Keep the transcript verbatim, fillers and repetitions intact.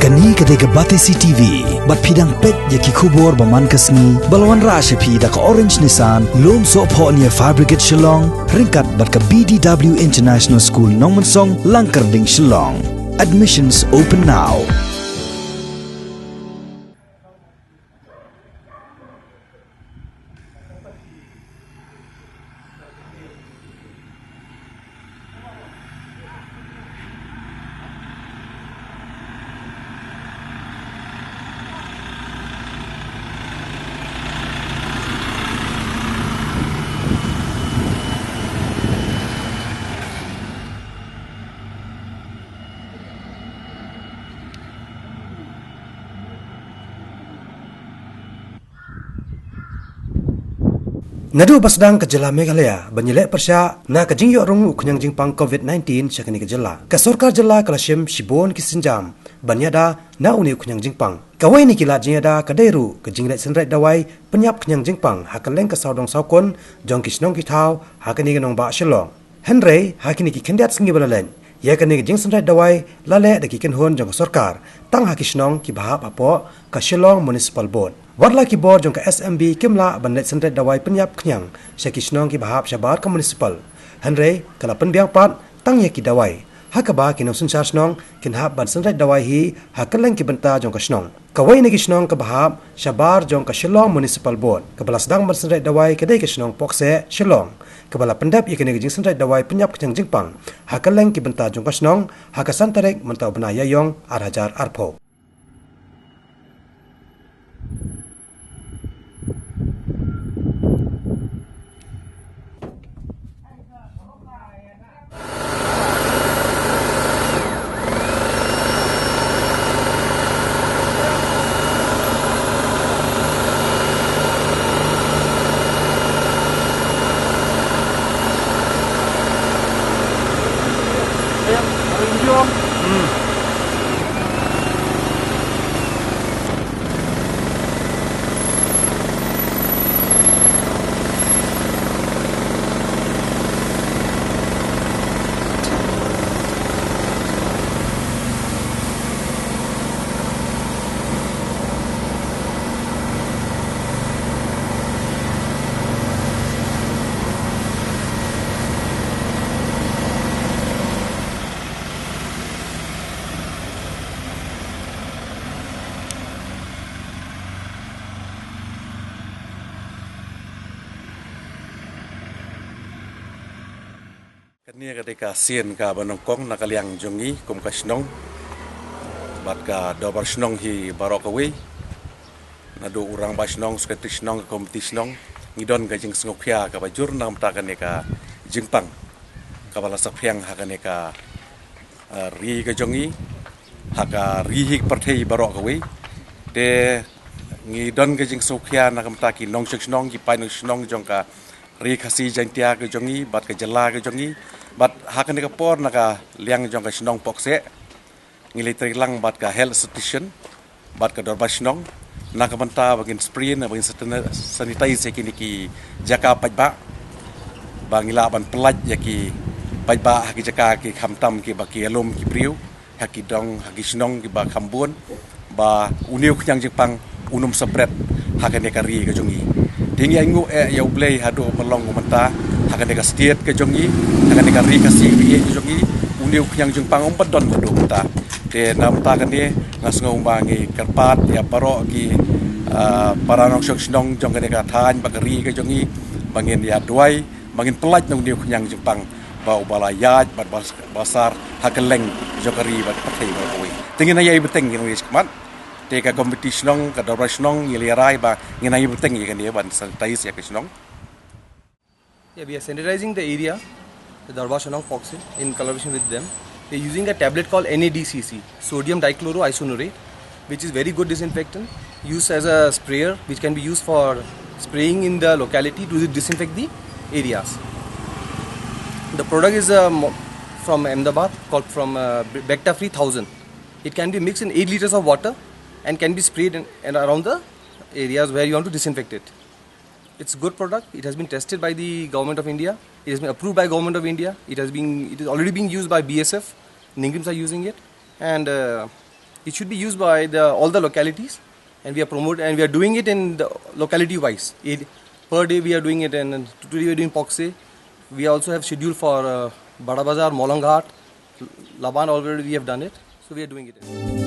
Kane ka dei ka Batesi T V, bad phi dang peit ïa ki khubor ba man ka sngi, ba la wanrah sha phi da ka Orange Nissan, Lumsohphoh near Fire Brigade Shillong, ryngkat bad ka B D W International School Nongmensong, Langkyrding, Shillong. Admissions open now. Naduh ba sdang ka jylla Meghalaya ban ïaleh pyrshah na ka jingïoh rung u khñiang jingpang covid nineteen sha kane ka jylla, ka sorkar jylla ka la shim shibun ki sienjam ban ïada na une u khñiang jingpang. Kawei na ki lad jingïada ka dei ruh ka jingleit synreit dawai pynïap khñiang jingpang ha kylleng ka sawdong sawkun jong ki shnong ki thaw ha kane ka nongbah Shillong. Hynrei ha kine ki khyndiat sngi ba la leit, ïa kane ka jingsynreit dawai la leh da ki kynhun jong ka sorkar tang ha ki shnong kiba hap hapoh ka Shillong Municipal Board. Wat la ki bor jong ka S M B kim lah ban leit synreit dawai pynïap khñiang sha ki shnong kiba hap shabar ka municipal, hynrei ka la pynbiang pat tang ïa ki dawai, ha kaba ki nongsynshar shnong kin hap ban synreit dawai hi ha kylleng ki bynta jong ka shnong. Kawei na ki shnong kaba hap shabar jong ka Shillong Municipal Board kaba la sdang ban synreit dawai ka dei ka shnong Pokseh, Shillong, kaba la pyndep ïa kane ka jingsynreit dawai pynïap khñiang jingpang ha kylleng ki bynta jong ka shnong ha ka san tarik mynta u bnai Ïaïong ar hajar arphew. Kane ka dei ka sien kaba nyngkong na ka liang jong ngi kum ka shnong bad ka dorbar shnong hi baroh kawei. Naduh u rangbah shnong, sekretari shnong, ka komiti shnong, ngi don ka jingsngewkhia kaba jur na ka bynta kane ka jingpang kaba la saphriang ha kane ka, eh, ri ka jong ngi, ha ka ri hi pyrthei baroh kawei. Te ngi don ka jingsngewkhia na ka bynta ki nongshong shnong, ki paid nongshong shnong jong ka Ri Khasi Jaintia ka jong ngi bad ka jylla ka jong ngi, bad ha kane ka por na ka liang jong ka shnong Pokseh ngi la trei lang bad ka health station bad ka dorbar shnong na ka bynta ba ngin spray ne ba ngin sanitize ïa kine ki jaka paidbah, ba ngi lah ban pyllait ïa ki paidbah ha ki jaka ki khamtam kiba ki ïalum ki briew ha ki dong ha ki shnong kiba kham bun, ba une u khñiang jingpang un ym spread ha kane ka ri ka jong ngi. Te ngi ainguh eh ïa U Blei haduh ba long mynta ha kane ka state ka jong ngi, ha kane ka ri Khasi ka jong ngi, une u khñiang jingpang um pat don haduh mynta. Te na bynta kane nga sngew ba ngi kyrpad ïa baroh ki, ah, para nongshong shnong jong kane ka thaiñ bad ka ri ka jong ngi ba ngin ïa duwai ba ngin pyllait na une u khñiang jingpang ba uba la ïaid bad ba, ba sar ha kylleng jong ka ri bad pyrthei baroh kawei. Te ngin ïa ïai bteng, ngin ïa ïaid khmat. Te ka komiti shnong, ka dorbar shnong ngi la rai ba ngin ïa ïai bteng ïa kane ban sanitize ïa ka shnong. Yeah, we are sanitizing the area, the Dorbar Shnong Pokseh, in collaboration with them. We're using a tablet called N A D C C, sodium dichloroisonurate, which is very good disinfectant, used as a sprayer, which can be used for spraying in the locality to disinfect the areas. The product is, uh, mo-, from Ahmedabad, called from, uh, Be-, Bacta Free thousand. It can be mixed in eight liters of water and can be sprayed in, and around the areas where you want to disinfect it. It's a good product. It has been tested by the Government of India. It has been approved by Government of India. It has been, it is already being used by B S F. Ningrooms are using it. And, uh, It should be used by the all the localities, and we are promote and we are doing it in the locality wise. It, per day we are doing it, and today we are doing Pokseh. We also have schedule for uh, Bada Bazar, Molonghat, Laban already we have done it. So we are doing it.